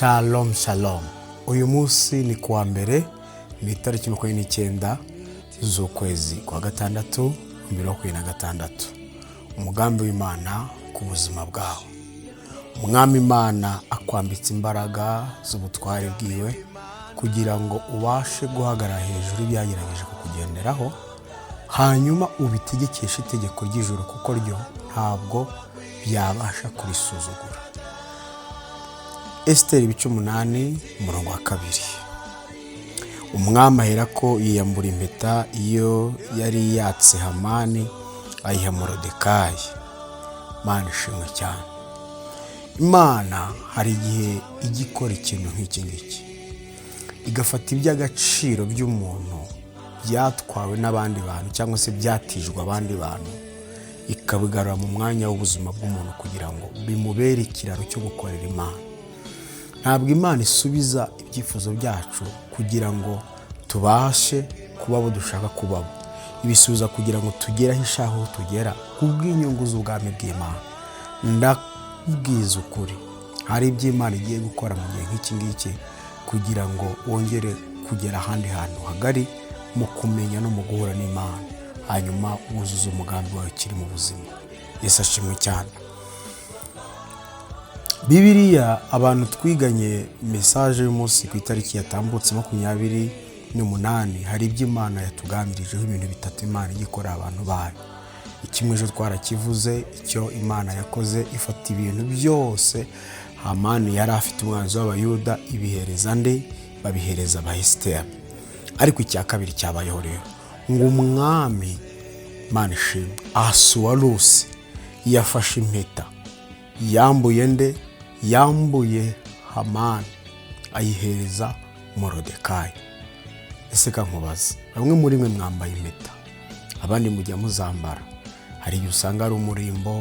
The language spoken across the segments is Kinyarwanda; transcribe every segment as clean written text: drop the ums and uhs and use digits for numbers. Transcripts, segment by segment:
Shalom shalom. Uyu munsi ni kuwa mbere, ni itariki 29 z'ukwezi kwa gatandatu 2026. Umugambi w'Imana ku buzima bwawe. Umwami Imana akwambitse imbaraga z'ubutware bwiwe kugira ngo ubashe guhagarara hejuru y'ibyagerageje kukugenderaho, hanyuma ubitegekeshe itegeko ry'ijuru, kuko ryo ntabwo byabasha kurisuzugura. Esiteri ibice 8, umurongo wa 2. Umwami aherako yiyambura impeta iyo yari yatse Hamani, ayiha Morodekayi. Imana ishimwe cyane. Imana hari igihe ijya ikora ikintu nk'iki ngiki, igafata iby'agaciro by'umuntu byatwawe n'abandi bantu cyangwa se byatijwe abandi bantu, ikabigarura mu mwanya w'ubuzima bw'umuntu kugira ngo bimubere ikiraro cyo gukorera Imana. Ntabwo Imana isubiza ibyifuzo byacu kugira ngo tubashe kuba abo dushaka kubabo, ibisubiza kugira ngo tugere aho ishaka ko tugera kubw'inyungu z'ubwami bw'Imana. Ndakubwiza ukuri, hari ibyo Imana igiye gukora mu gihe nk'iki ngiki kugira ngo wongere kugera ahandi hantu hagari mu kumenya no mu guhura n'Imana, hanyuma wuzuze umugambi wawe ukiri mu buzima. Yesu ashimwe cyane. Bibiliya, abantu twiganye message y'umunsi ku itariki yatambutse 28, hari ibyo Imana yatuganirijeho, ibintu bitatu Imana ijya ikorera abantu bayo. Ikimwe ejo twarakivuze, icyo Imana yakoze ifata ibintu byose Hamani yari afite, umwanzi w'Abayuda, ibihereza nde? Babihereza Abaesiteri. Ariko icya kabiri cyabayeho rero, ngo umwami, Imana ishimwe, Ahasuwerusi yafashe impeta yambuye nde? Yambuye Hamani, ayihereza Morodekayi. Ese nkubaze, bamwe muri mwe mwambaye impeta, abandi mujya muzambara. Hari igihe usanga ari umurimbo,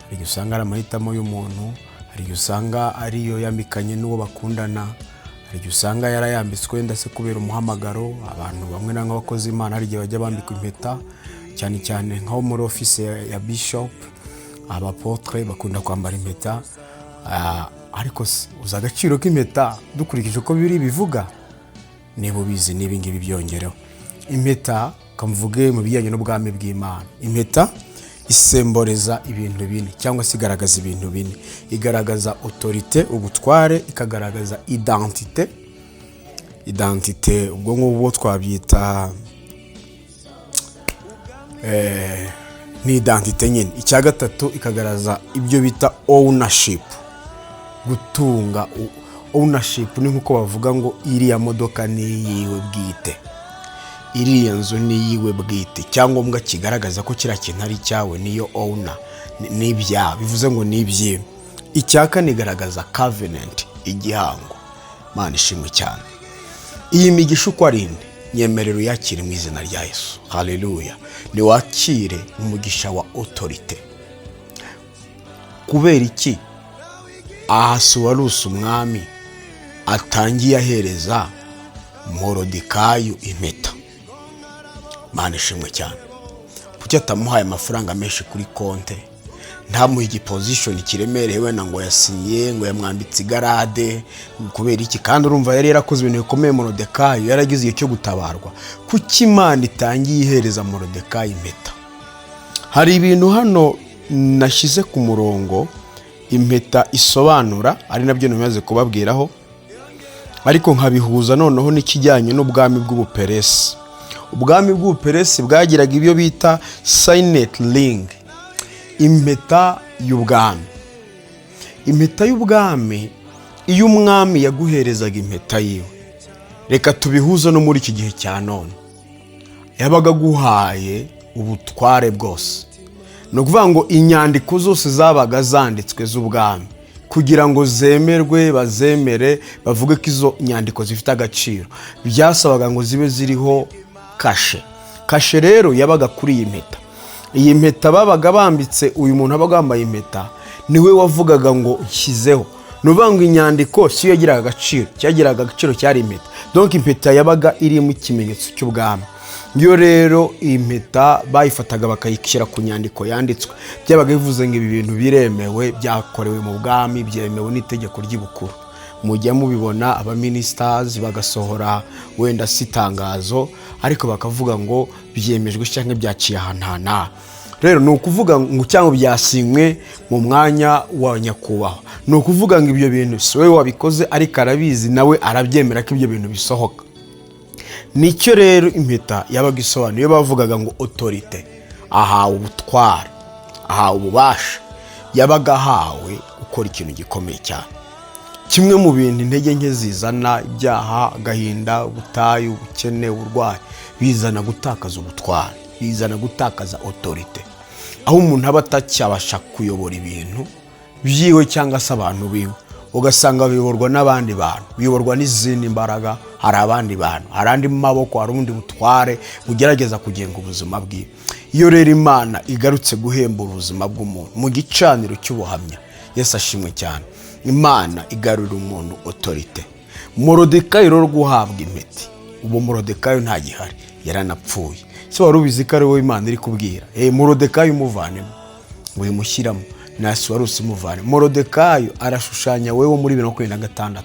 hari igihe usanga ari amahitamo y'umuntu, hari igihe usanga ariyo yambikanye n'uwo bakundana, hari igihe usanga yarayambitswe wenda se kubera umuhamagaro. Abantu bamwe na nk'abakozi Imana hari igihe bajya bambikwa impeta, cyane cyane nko muri ofisi ya bishop, abapotre bakunda kwambara impeta. Ariko se uzi agaciro k'impeta dukurikije uko biri bivuga? Niba ubizi n'ibi ngibi byongereho. Impeta, kamvuge mu bijyanye n'ubwami bw'Imana, impeta isemboreza ibintu bine cyangwa se igaragaza ibintu bine. Igaragaza autorité, ubutware, ikagaragaza identité. Identité ubwo ngubwo twabyita ni identité nyine. Icya gatatu, ikagaragaza ibyo bita ownership, gutunga. Ownership ni nk'uko bavuga ngo iriya modoka ni iyiwe bwite, iriya nzu ni iyiwe bwite. Icyangombwa kigaragaza ko kiriya kintu ari icyawe niyo owner, ni ibyawe, bivuze ngo ni ibyiwe. Icya kane, igaragaza covenant, igihango. Imana ishimwe cyane. Iyi migisha uko ari ine, nyemerera uyakire mu izina rya Yesu. Haleluya! Niwakire umugisha wa autorité. Kubera iki Ahasuwerusi umwami atangiye ahereza Morodekayi impeta? Imana ishimwe cyane. Kuki atamuhaye amafaranga menshi kuri konte, ntamuhe igiposition kiremereye, wenda ngo yasinye, ngo yamwambitse igarade? Kubera iki? Kandi urumva yari yarakoze ibintu bikomeye Morodekayi, yaragize igihe cyo gutabarwa. Kuki Imana itangiye ihereza Morodekayi impeta? Hari ibintu hano nashyize ku murongo impeta isobanura, ari nabyo namaze kubabwiraho, ariko nkabihuza noneho n'ikijyanye n'ubwami bw'Ubuperesi. Ubwami bw'Ubuperesi bwagiraga ibyo bita signet ring, impeta y'ubwami. Impeta y'ubwami, iyo umwami yaguherezaga impeta yiwe, reka tubihuze no muri iki gihe cya none, yabaga aguhaye ubutware bwose. Ni ukuvuga ngo inyandiko zose zabaga zanditswe z'ubwami, kugira ngo zemerwe, bazemere, bavuge ko izo nyandiko zifite agaciro, byasabaga ngo zibe ziriho kashe. Kashe rero yabaga kuri iyi mpeta. Iyi mpeta babaga bambitse uyu muntu wabaga wambaye impeta, niwe wavugaga ngo nshyizeho. Ni ukuvuga ngo inyandiko si yo yagiraga agaciro, cyagiraga agaciro cyari impeta. Donc impeta yabaga irimo ikimenyetso cy'ubwami. Iyo rero iyi mpeta bayifataga bakayishyira ku nyandiko yanditswe, byabaga bivuze ngo ibi bintu biremewe, byakorewe mu bwami, byemewe n'itegeko ry'ibukuru. Mujya mubibona, abaminisitazi bagasohora wenda si itangazo, ariko bakavuga ngo byemejwe cyangwa byaciye ahantu aha n'aha. Rero ni ukuvuga ngo cyangwa byasinywe mu mwanya wa nyakubahwa. Ni ukuvuga ngo ibyo bintu si wowe wabikoze, ariko arabizi, nawe arabyemera ko ibyo bintu bisohoka. Nicyo rero impeta yabaga isobanuye. Iyo bavugaga ngo autorité, ahawe ubutware, ahawe ububasha, yabaga ahawe gukora ikintu gikomeye cyane. Kimwe mu bintu intege nke zizana, ibyaha, agahinda, ubutayu, ubukene, uburwayi, bizana gutakaza ubutware, bizana gutakaza autorité, aho umuntu aba atacyabasha kuyobora ibintu byiwe cyangwa se abantu biwe, ugasanga biyoborwa n'abandi bantu, biyoborwa n'izindi mbaraga. Hari abandi bantu, hari andi maboko, hari ubundi butware bugerageza kugenga ubuzima bwiwe. Iyo rero Imana igarutse guhembura ubuzima bw'umuntu mu gicaniro cy'ubuhamya, Yesu ashimwe cyane, Imana igarurira umuntu autorité. Morodekayi rero guhabwa impeti, ubu Morodekayi ntagihari, yaranapfuye. Se wari ubizi ko ari wowe Imana iri kubwira? Morodekayi umuvanemo, wimushyiramo na Ahasuwerusi umuvane. Morodekayi arashushanya wowe wo muri 2026.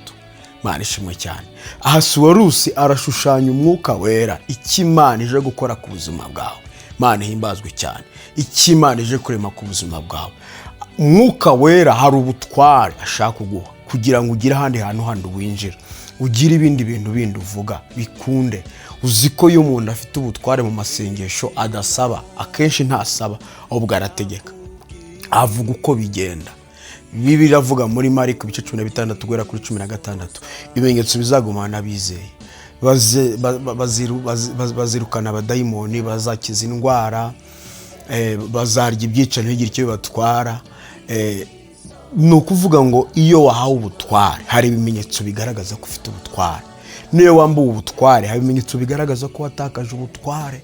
Imana ishimwe cyane. Ahasuwerusi arashushanya Umwuka Wera, icyo Imana ije gukora ku buzima bwawe. Imana ihimbazwe cyane. Icyo Imana ije kurema ku buzima bwawe, Umwuka Wera hari ubutware ashaka kuguha kugira ngo ugire ahandi hantu handi winjira, ugire ibindi bintu bindi uvuga bikunde. Uzi ko iyo umuntu afite ubutware mu masengesho adasaba, akenshi ntasaba, ahubwo arategeka, avuga uko bigenda. Bibiliya iravuga muri Mariko ibice 16 guhera kuri 16: ibimenyetso bizagumana n'abizeye, bazirukana abadayimoni, bazakiza indwara, bazarya ibyica ntibigire icyo bibatwara. Ni ukuvuga ngo iyo wahawe ubutware hari ibimenyetso bigaragaza ko ufite ubutware, n'iyo wambuwe ubutware hari ibimenyetso bigaragaza ko watakaje ubutware.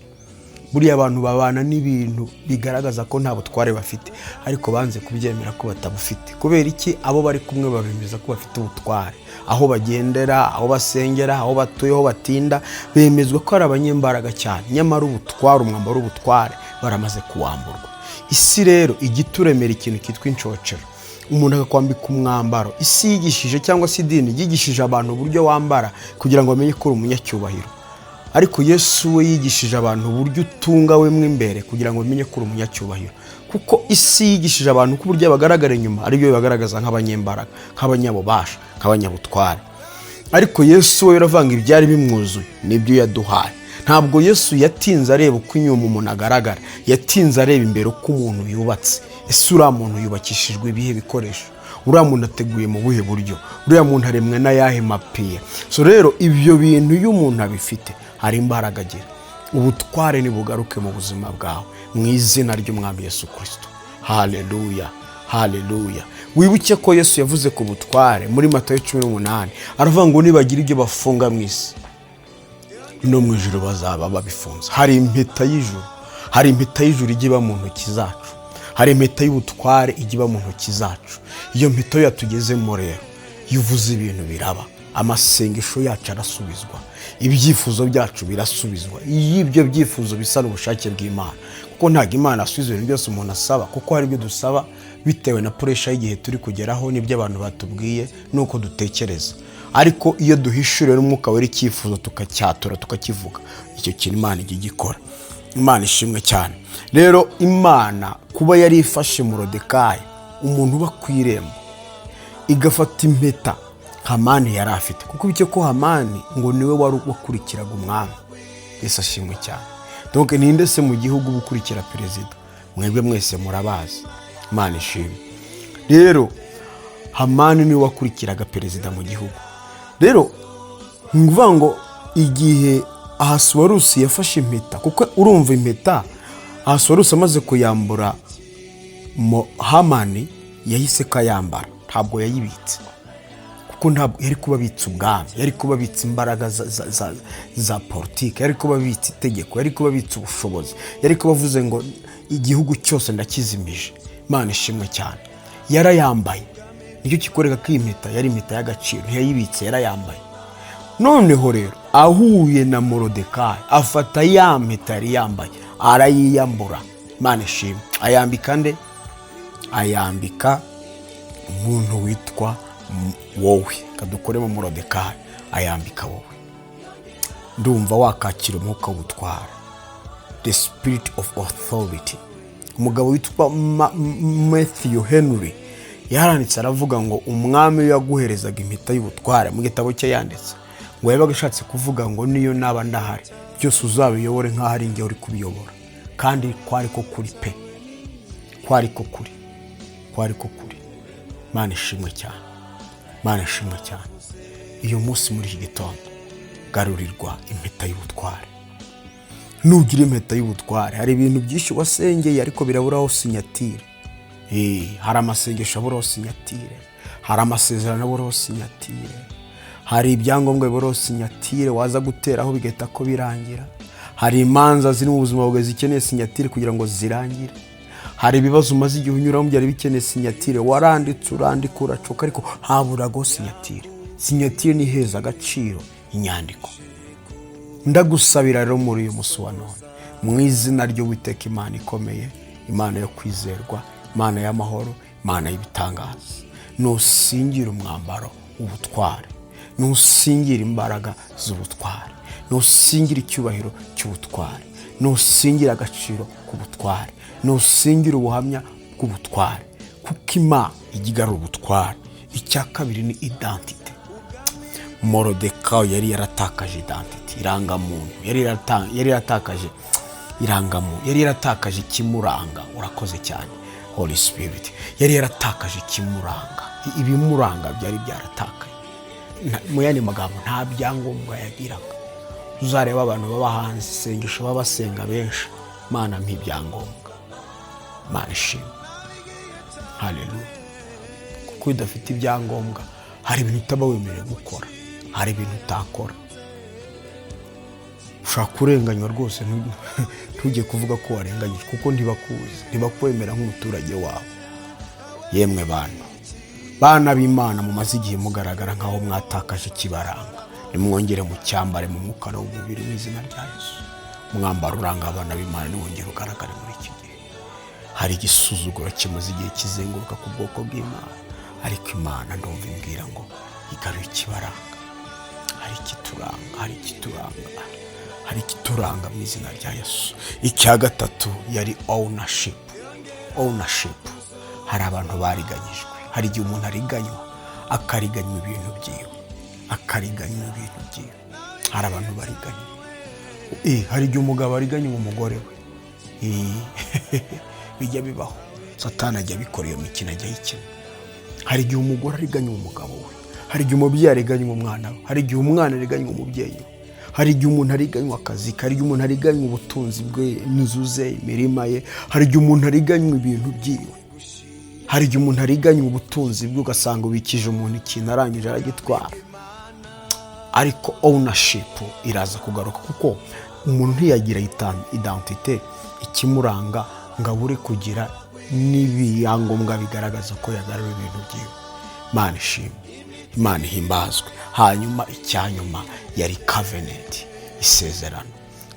Buriya abantu babana n'ibintu bigaragaza ko nta butware bafite, ariko banze kubyemera ko batabufite. Kubera iki? Abo bari kumwe babemeza ko bafite ubutware. Aho bagendera, aho basengera, aho batuye, aho batinda, bemezwa ko ari abanyembaraga cyane, nyamara ubutware, umwambaro w'ubutware baramaze kuwamburwa. Isi rero ijya ituremera ikintu cyitwa inshocero, umuntu akakwambika umwambaro. Isi yigishije cyangwa se idini ryigishije abantu uburyo wambara kugira ngo bamenye ko uri umunyacyubahiro, ariko Yesu we yigishije abantu uburyo utunga we mo imbere kugira ngo bamenye ko uri umunyacyubahiro, kuko isi yigishije abantu ko uburyo bagaragara inyuma aribyo bibagaragaza nk'abanyembaraga, nk'abanyabubasha, nk'abanyabutware. Ariko Yesu we uravanga ibyari bimwuzuye nibyo yaduhaye. Ntabwo Yesu yatinze areba uko inyuma umuntu agaragara, yatinze areba imbere uko umuntu yubatse. Ese uriya muntu yubakishijwe ibihe bikoresho? Uriya muntu ateguye mu buhe buryo? Uriya muntu aremwe n'ayahe mapiye? So rero ibyo bintu iyo umuntu abifite hari imbaraga agira. Ubutware nibugaruke mu buzima bwawe mu izina ry'Umwami Yesu Kirisito. Haleluya, haleluya. Wibuke ko Yesu yavuze ku butware muri Matayo 18, aravuga ngo nibagira ibyo bafunga mu isi, no mu ijuru bazaba babifunze. Hari impeta y'ijuru, hari impeta y'ijuru ijya iba mu ntoki zacu, hari impeta y'ubutware ijya iba mu ntoki zacu. Iyo mpeta iyo yatugezemo rero, iyo uvuze ibintu biraba, amasengesho yacu arasubizwa, ibyifuzo byacu birasubizwa, iyo ibyo byifuzo bisa n'ubushake bw'Imana. Kuko ntabwo Imana asubiza ibintu byose umuntu asaba, kuko hari ibyo dusaba bitewe na pressure y'igihe turi kugeraho, n'ibyo abantu batubwiye n'uko dutekereza. Ariko iyo duhishuriwe n'Umwuka Wera icyifuzo, tukacyatura, tukakivuga, icyo kintu Imana ijya igikora. Imana ishimwe cyane. Rero Imana kuba yari ifashe Morodekayi, umuntu uba ku irembo, igafata impeta Hamani yari afite, kuko bityo ko Hamani ngo niwe wari wakurikiraga umwami. Yesu ashimwe cyane. Donc ninde se mu gihugu uba ukurikira perezida? Mwebwe mwese murabazi. Imana ishimwe. Rero Hamani niwe wakurikiraga perezida mu gihugu. Rero ni ukuvuga ngo igihe Ahasuwerusi yafashe impeta, kuko urumva impeta Ahasuwerusi amaze kuyambura Hamani, yahise kayambara, ntabwo yayibitse, kuko ntabwo yari kuba abitse ubwami, yari kuba abitse imbaraga za politiki, yari kuba abitse itegeko, yari kuba abitse ubushobozi, yari kuba avuze ngo igihugu cyose ndakizimije. Imana ishimwe cyane. Yarayambaye. Nicyo kikwereka ko iyi mpeta yari impeta y'agaciro. Ntiyayibitse, yarayambaye. Noneho rero ahuye na Morodekayi, afata ya mpeta yari yambaye arayiyambura. Imana ishimwe. Ayambika nde? Ayambika umuntu witwa Wowe kadukoremo Morodekayi, ayambika wowe. Ndumva wakakira umwuka w'ubutware, the spirit of authority. Umugabo witwa Matthew Henry yaranditse, aravuga ngo umwami iyo yaguherezaga impeta y'ubutware, mu gitabo cye yanditse, ngo yabaga ashatse kuvuga ngo niyo naba ndahari, byose uzabiyobore nk'aho ari njye uri kubiyobora. Kandi kwari ko kuri pe, kwari ko kuri, kwari ko kuri. Mana ishimwe cyane, Mana ishimwe cyane. Uyu munsi muri iki gitondo garurirwa impeta y'ubutware. Nugira impeta y'ubutware, hari ibintu byinshi wasengeye ariko biraburaho signature. Hari amasengesho aburaho signature, hari amasezerano aburaho signature, hari ibyangombwa biburaho signature, waza guteraho bigahita ko birangira. Hari imanza ziri mu buzima bwawe zikeneye signature kugira ngo zirangire. Hari ibibazo umaze igihe unyuramo byari bikeneye signature, waranditse, urandika, uracoka, ariko haburagaho signature. Signature ni iheza agaciro inyandiko. Ndagusabira rero muri uyu munsi wa none, mu izina ry'Uwiteka, Imana ikomeye, Imana yo kwizerwa, Imana y'amahoro, Imana y'ibitangaza, nusingira umwambaro w'ubutware, nusingira imbaraga z'ubutware, nusingira icyubahiro cy'ubutware, nusingira agaciro k'ubutware, nusingira ubuhamya bw'ubutware, kuko Imana ijya igarura ubutware. Icya kabiri ni identité. Morodekayi yari yaratakaje identité, irangamuntu. Yari yaratakaje irangamuntu, yari yaratakaje ikimuranga. Urakoze cyane, Holy Spirit. Yari yaratakaje ikimuranga, ibimuranga byari byaratakaye. Mu yandi magambo, nta byangombwa yagiraga. Uzareba abantu baba hanze, isengesho baba basenga benshi: "Mana, mpa ibyangombwa." Mana ishimwe, haleluya! Kuko iyo udafite ibyangombwa, hari ibintu utaba wemerewe gukora, hari ibintu utakora. Ushobora kurenganywa rwose, ntujye kuvuga ko warenganyijwe, kuko ntibakuzi, ntibakwemera nk'umuturage wabo. Yemwe bantu, bana b'Imana, mumaze igihe mugaragara nk'aho mwatakaje ikibaranga, nimwongere mu cyambare mu mwuka no mu mubiri, mu izina rya Yesu. Umwambaro uranga abana b'Imana niwongere ugaragare muri iki gihe. Hari igisuzuguro kimaze igihe kizenguruka ku bwoko bw'Imana, ariko Imana ndumva imbwira ngo igaruye ikibaranga. Hari ikituranga, hari ikituranga, hari ikituranga mu izina rya Yesu. Icya gatatu yari ownership. Ownership, hari abantu bariganyijwe. Hari igihe umuntu ariganywa, akariganywa ibintu byiwe, akariganywa ibintu byiwe. Hari abantu bariganywa. Hari igihe umugabo ariganywa umugore we. Bijya bibaho, Satani ajya abikora, iyo mikino ajya ayikina. Hari igihe umugore ariganywa umugabo we, hari igihe umubyeyi ariganywa umwana we, hari igihe umwana ariganywa umubyeyi we, hari igihe umuntu ariganywa akazi ke, hari igihe umuntu ariganywa ubutunzi bwe, inzu ze, imirima ye, hari igihe umuntu ariganywa ibintu byiwe, hari igihe umuntu ariganywa ubutunzi bwe, ugasanga ubikije umuntu ikintu, arangije aragitwara. Ariko ownership iraza kugaruka, kuko umuntu ntiyagira identité, ikimuranga, ngo abure kugira n'ibyangombwa bigaragaza ko yagarura ibintu byiwe. Imana ishimwe, Imana ihimbazwe. Hanyuma icyanyuma yari covenant, isezerano.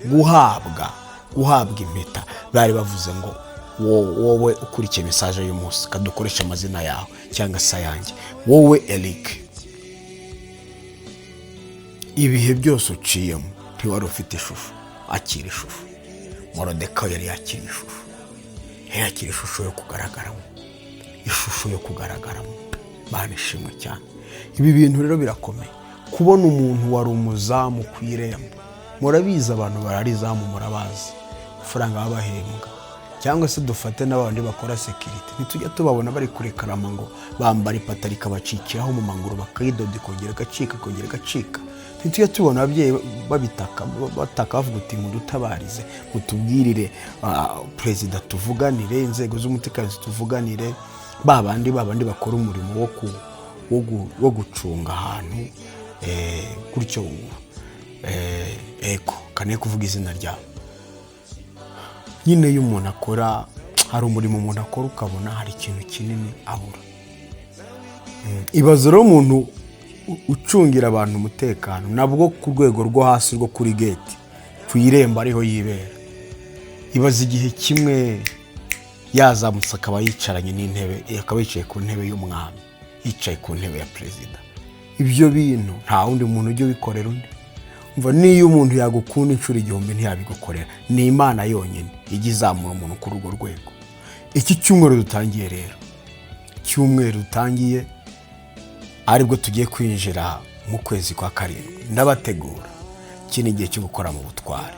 Guhabwa impeta, bari bavuze ngo wowe ukurikiye message y'umunsi, kadukoresha amazina yawe cyangwa se ayanjye, wowe Eric, ibihe byose uciyemo ntiwari ufite ishusho, akira ishusho. Morodekayi yari yakiriye ishusho, yari yakiriye ishusho yo kugaragaramo, ishusho yo kugaragaramo. Mana ishimwe cyane. Ibi bintu rero birakomeye, kubona umuntu wari umuzamu ku irembo. Murabizi, abantu barara izamu murabazi, amafaranga baba bahembwa. Cyangwa se dufate n'abandi bakora sécurité, ntitujya tubabona bari kurekarama ngo bambara ipataro ikabacikiraho mu maguru, bakayidoda, ikongera igacika, ikongera igacika? Ntitujya tubona ababyeyi babitaka, bataka, bavuga uti: "Mudutabarize, mutubwirire perezida, tuvuganire, inzego z'umutekano zituvuganire"? Ba bandi bakora umurimo wo gucunga ahantu gutyo, ego kane kuvuga izina ryabo nyine. Iyo umuntu akora, hari umurimo umuntu akora ukabona hari ikintu kinini abura. Ibaze rero umuntu ucungira abantu umutekano, nabwo ku rwego rwo hasi rwo kuri gate, ku irembo ariho yibera. Ibaze igihe kimwe yazamutse, akaba yicaranye n'intebe, akaba yicaye ku ntebe y'umwami. Yicaye ku ntebe ya perezida. Ibyo bintu nta wundi muntu ujya ubikorera undi. Umva, niyo umuntu yagukunda inshuro 1000 ntiyabigukorera. Ni Imana yonyine ijya izamura umuntu kuri urwo rwego. Iki cyumweru dutangiye rero, cyumweru dutangiye aribwo tugiye kwinjira mu kwezi kwa karindwi, ndabategura. Iki ni igihe cyo gukora mu butware.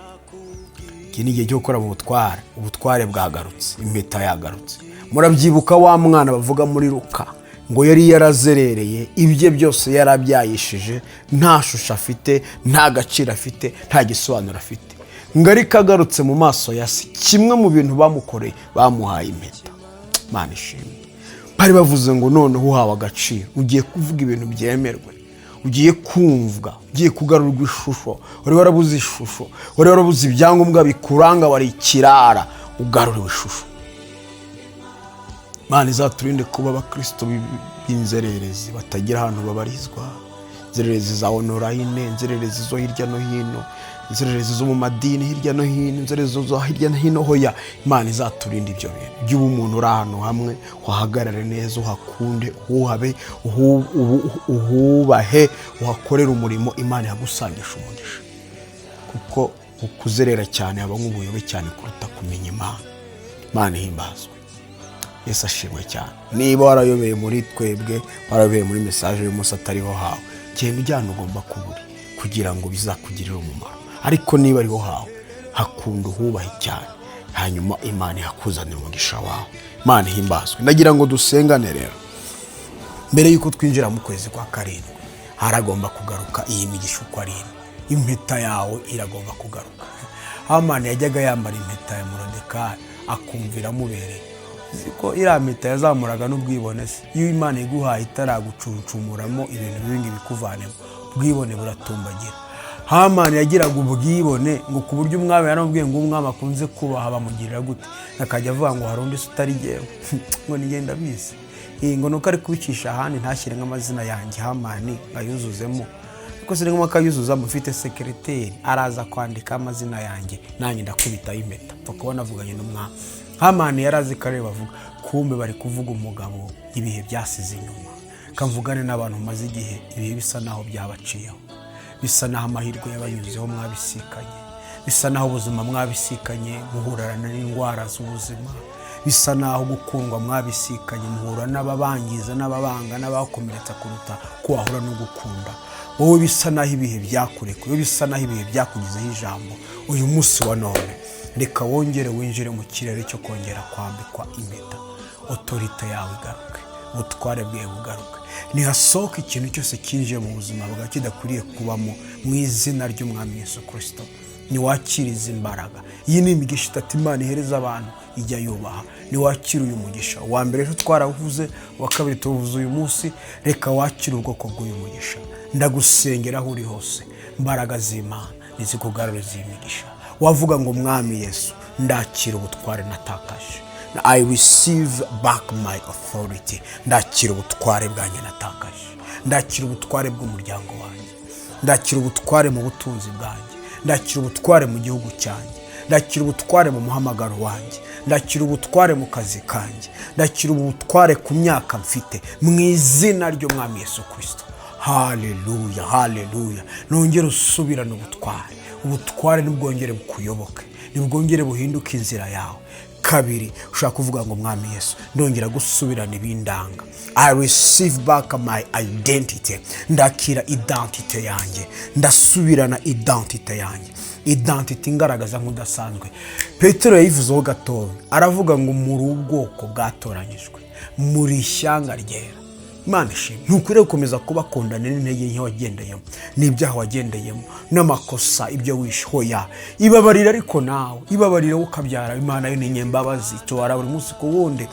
Iki ni igihe cyo gukora mu butware. Ubutware bwagarutse, impeta yagarutse. Murabyibuka wa mwana bavuga muri Ruka ngo yari yarazerereye, ibye byose yarabyayishije, nta shusho afite, nta gaciro afite, nta gisobanuro afite, ngo ariko agarutse mu maso ya se, kimwe mu bintu bamukoreye, bamuhaye impeta. Imana ishimwe. Bari bavuze ngo noneho uhawe agaciro, ugiye kuvuga ibintu byemerwe, ugiye kumvwa, ugiye kugarurwa ishusho. Wari warabuze ishusho, wari warabuze ibyangombwa bikuranga, wari ikirara, ugaruriwe ishusho. Imana izaturinde kuba abakristo b'inzererezi batagira ahantu babarizwa, inzererezi za online, inzererezi zo hirya no hino, inzererezi zo mu madini hirya no hino, inzererezi zo hirya no hino. Hoya, Imana izaturinde ibyo bintu by'ubu. Umuntu uri ahantu hamwe, uhagarare neza, uhakunde, uhabe, uhubahe, uhakorere umurimo. Imana ihagusangisha umugisha, kuko ukuzerera cyane haba nk'ubuyobe cyane kuruta kumenya Imana. Imana ihimbazwe, Yesu ashimwe cyane. Niba warayobeye muri twebwe, warayobeye muri message y'umunsi, atariho hawe, genda ujyana ugomba kuba uri kugira ngo bizakugirire umumaro. Ariko niba ariho hawe, hakunda, uhubahe cyane, hanyuma Imana ihakuzanira umugisha wawe. Imana ihimbazwe. Ndagira ngo dusengane rero. Mbere y'uko twinjira mu kwezi kwa karindwi, haragomba kugaruka iyi migisha uko ari ine. Impeta yawe iragomba kugaruka. Hamani yajyaga yambara impeta ya Morodekayi akumva iramubereye. Uzi ko iriya mpeta yazamuraga n'ubwibone se? Iyo Imana iguhaye itaragucuncumuramo ibintu bibi ngo ibikuvanemo, ubwibone buratumbagira. Hamani yagiraga ubwibone ngo ku buryo umwami yaramubwiye ngo umwami akunze kubaha bamugirira gute, akajya avuga ngo hari undi se utari jyewe, ngo nigenda abizi. Ngo nuko ari kubicisha ahandi, ntashyire nk'amazina yanjye Hamani ayuzuzemo, ariko se ngombwa ko ayuzuzamo? Mfite sekereteri, araza kwandika amazina yanjye, nanjye ndakubitaho impeta, mpfa kuba navuganye n'umwami. Hamani yari azi ko ariwe bavuga, kumbe bari kuvuga umugabo ibihe byasize inyuma. Kamvugane n'abantu maze igihe ibihe bisa naho byabaciyeho, bisa naho amahirwe yabanyuzeho mwabisikanye, bisa naho ubuzima mwabisikanye muhurana n'indwara z'ubuzima, bisa naho gukundwa mwabisikanye muhura n'ababangiza n'ababanga n'abakomeretsa kuruta ko wahura no gukunda. Wowe bisa naho ibihe byakurekuye, bisa naho ibihe byakugizeho ijambo, uyu munsi wa none reka wongere winjire mu kirere cyo kongera kwambikwa impeta. Autorité yawe igaruke, ubutware bwawe bugaruke. Ntihasohoke ikintu cyose cyinjiye mu buzima bwawe kidakwiriye kubamo, mu izina ry'Umwami Yesu Kirisito. Niwakire izi mbaraga. Iyi ni imigisha itatu Imana ihereza abantu ijya yubaha. Niwakire uyu mugisha uwa mbere ejo twarawuvuze, uwa kabiri tuwuvuze uyu munsi. Reka wakire ubwoko bw'uyu mugisha. Ndagusengera aho uri hose, imbaraga z'Imana nizikugaruriza iyi migisha. Wavuga ngo: "Mwami Yesu, ndakira ubutware natakaje. I receive back my authority. Ndakira ubutware bwanjye natakaje, ndakira ubutware bw'umuryango wanjye, ndakira ubutware mu butunzi bwanjye, ndakira ubutware mu gihugu cyanjye, ndakira ubutware mu muhamagaro wanjye, ndakira ubutware mu kazi kanjye, ndakira ubutware ku myaka mfite, mu izina ry'Umwami Yesu Kirisito." Haleluya, haleluya. Nongere usubirane ubutware. Ubutware nibwongere bukuyoboke, nibwongere buhinduke inzira yawe. Kabiri, ushobora kuvuga ngo: "Mwami Yesu, ndongera gusubirana ibindanga. I receive back my identity. Ndakira identité yanjye, ndasubirana identité yanjye, identité ingaragaza nk'udasanzwe." Petero yayivuzeho gatoya, aravuga ngo muri ubwoko bwatoranyijwe, muri ishyanga ryera. Imana ishimwe. Ntukwiriye gukomeza kubakundana n'intege nke wagendeyemo, n'ibyaha wagendeyemo, n'amakosa, ibyo wishe. Hoya, ibabarira. Ariko nawe ibabarira ukabyara. Imana yo ni nyembabazi, itubara buri munsi ku wundi.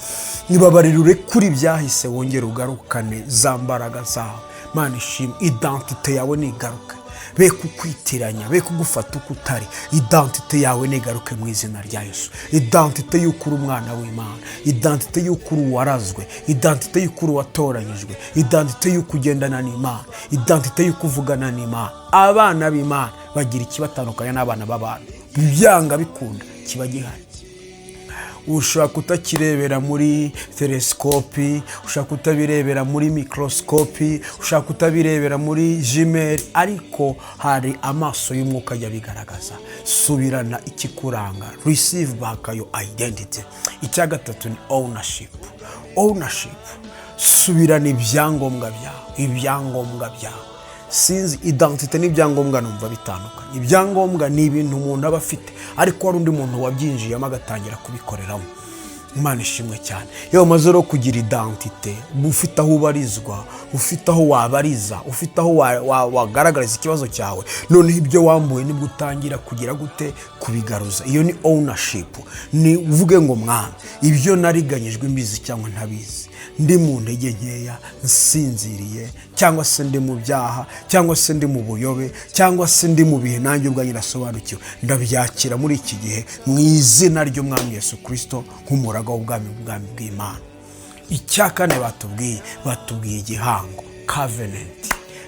Ibabarira, urekure ibyahise, wongere ugarukane za mbaraga zawe. Imana ishimwe. Identité yawe nigaruke, be kukwitiranya, be kugufata uko utari. Identité yawe nigaruke mu izina rya Yesu. Identité y'uko uri umwana w'Imana, identité y'uko uri uwarazwe, identité y'uko uri uwatoranyijwe, identité y'uko ugendana n'Imana, identité y'uko uvugana n'Imana. Abana b'Imana bagira ikibatandukanya n'abana b'abantu, byanga bikunda kiba gihari. Ushobora kutakirebera muri telesikopi, ushobora kutabirebera muri mikorosikopi, ushobora kutabirebera muri jumelles, ariko hari amaso y'umwuka ajya abigaragaza. Subirana ikikuranga, receive back your identity. Icya gatatu ni ownership. Ownership, subirana ibyangombwa byawe, ibyangombwa byawe. Sinzi, identité n'ibyangombwa numva bitandukanye. Ibyangombwa ni ibintu umuntu aba afite, ariko hari undi muntu wabyinjiyemo agatangira kubikoreramo. Imana ishimwe cyane. Iyo umaze rero kugira identité, uba ufite aho ubarizwa, ufite aho wabariza, ufite aho wagaragariza ikibazo cyawe. Noneho ibyo wambuwe nibwo utangira kugira gute? Kubigaruza. Iyo ni ownership. Ni uvuge ngo: "Mwami, ibyo nariganyijwe mbizi cyangwa ntabizi, ndi mu ntege nkeya, nsinziriye, cyangwa se ndi mu byaha, cyangwa se ndi mu buyobe, cyangwa se ndi mu bihe nanjye ubwanjye nasobanukiwe, ndabyakira muri iki gihe mu izina ry'Umwami Yesu Kirisito nk'umuraga w'ubwami bw'Imana." Icya kane batubwiye igihango, covenant.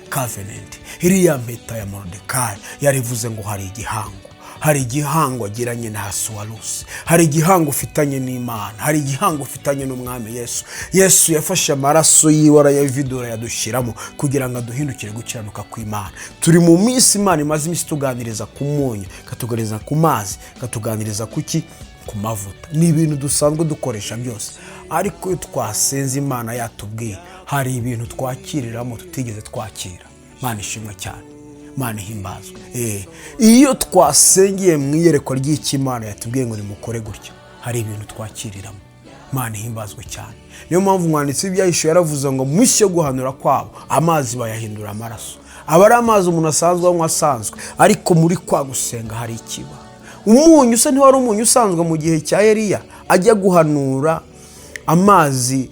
Covenant, iriya mpeta ya Morodekayi yarivuze ngo hari igihango, hari igihango agiranye na Hasuwarusi, hari igihango ufitanye n'Imana, hari igihango ufitanye n'Umwami Yesu. Yesu yafashe amaraso yiwe arayavidura, yadushyiramo kugira ngo aduhindukire gukiranuka kw'Imana. Turi mu minsi Imana imaze iminsi tuganiriza ku munyu, ikatuganiriza ku mazi, ikatuganiriza ku ki? Ku mavuta. Ni ibintu dusanzwe dukoresha byose, ariko iyo twasenze Imana yatubwiye, hari ibintu twakiriramo tutigeze twakira. Imana ishimwe cyane, Imana ihimbazwe. Iyo twasengeye mu iyerekwa ry'icyo Imana yatubwiye ngo nimukore gutya, hari ibintu twakiriramo. Imana ihimbazwe cyane. Niyo mpamvu umwanditsi w'Ibyahishuwe yaravuze ngo mu minsi yo guhanura kwabo amazi bayahindura amaraso. Aba ari amazi umuntu asanzwe anywa asanzwe, ariko muri kwa gusenga hari ikiba. Umunyu usa ntiwari umunyu usanzwe mu gihe cya Eliya ajya guhanura amazi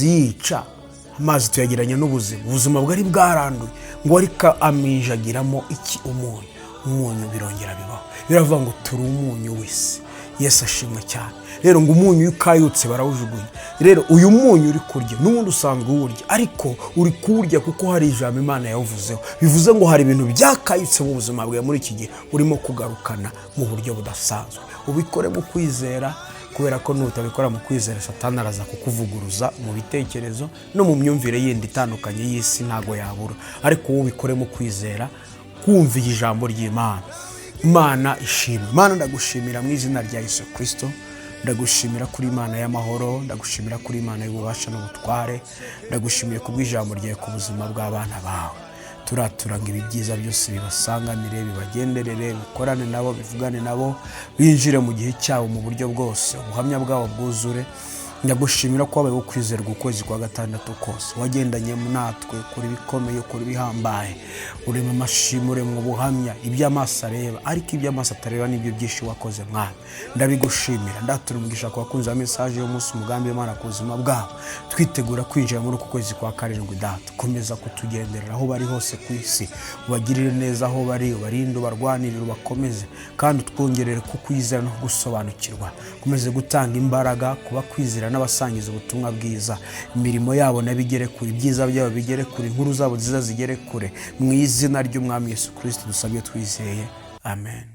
yica. Amazi tuyagereranya n'ubuzima, ubuzima bwari bwaranduye, ngo ariko aminjagiramo iki? Umunyu. Umunyu birongera bibaho. Biravuga ngo turi umunyu w'isi. Yesu ashimwe cyane. Rero ngo umunyu iyo ukayutse barawujugunya. Rero uyu munyu uri kurya n'ubundi usanzwe uwurya, ariko uri kuwurya kuko hari ijambo Imana yawuvuzeho. Bivuze ngo hari ibintu byakayutse mu buzima bwawe muri iki gihe urimo kugarukana mu buryo budasanzwe. Ubikore mu kwizera, kubera ko nutabikora mu kwizera, Satani araza kukuvuguruza mu bitekerezo no mu myumvire yindi itandukanye y'isi, ntabwo yabura. Ariko wowe ubikore mu kwizera, kumva ijambo ry'Imana. Imana ishimwe. Imana, ndagushimira mu izina rya Yesu Kirisito. Ndagushimira kuri Imana y'amahoro, ndagushimira kuri Imana y'ububasha n'ubutware. Ndagushimiye kubw'ijambo ryawe ku buzima bw'abana bawe. Turatura ngo ibi byiza byose bibasanganire, bibagenderere, bikorane nabo, bivugane nabo, binjire mu gihe cyabo mu buryo bwose, ubuhamya bwabo bwuzure. Ndagushimira ko wabaye wo kwizerwa ukwezi kwa gatandatu kose, wagendanye natwe kuri ibikomeye, kuri ibihambaye, urema amashimwe, urema ubuhamya, ibyo amaso areba, ariko ibyo amaso atareba nibyo byinshi wakoze. Mwana, ndabigushimira. Ndatura umugisha ku bakunzi ba message y'umunsi, umugambi w'Imana ku buzima bwabo. Twitegura kwinjira muri uku kwezi kwa karindwi, Data, komeza kutugenderera aho bari hose ku isi, ubagirire neza aho bari, ubarinde, ubarwanirire, ubakomeze, kandi utwongerere kukwizera no kugusobanukirwa. Ukomeze gutanga imbaraga kuba kwizera n'abasangiza ubutumwa bwiza, imirimo yabo nabo igere kure, ibyiza byabo bigere kure, inkuru zabo nziza zigere kure. Mu izina ry'Umwami Yesu Kirisito dusabye twizeye, amen.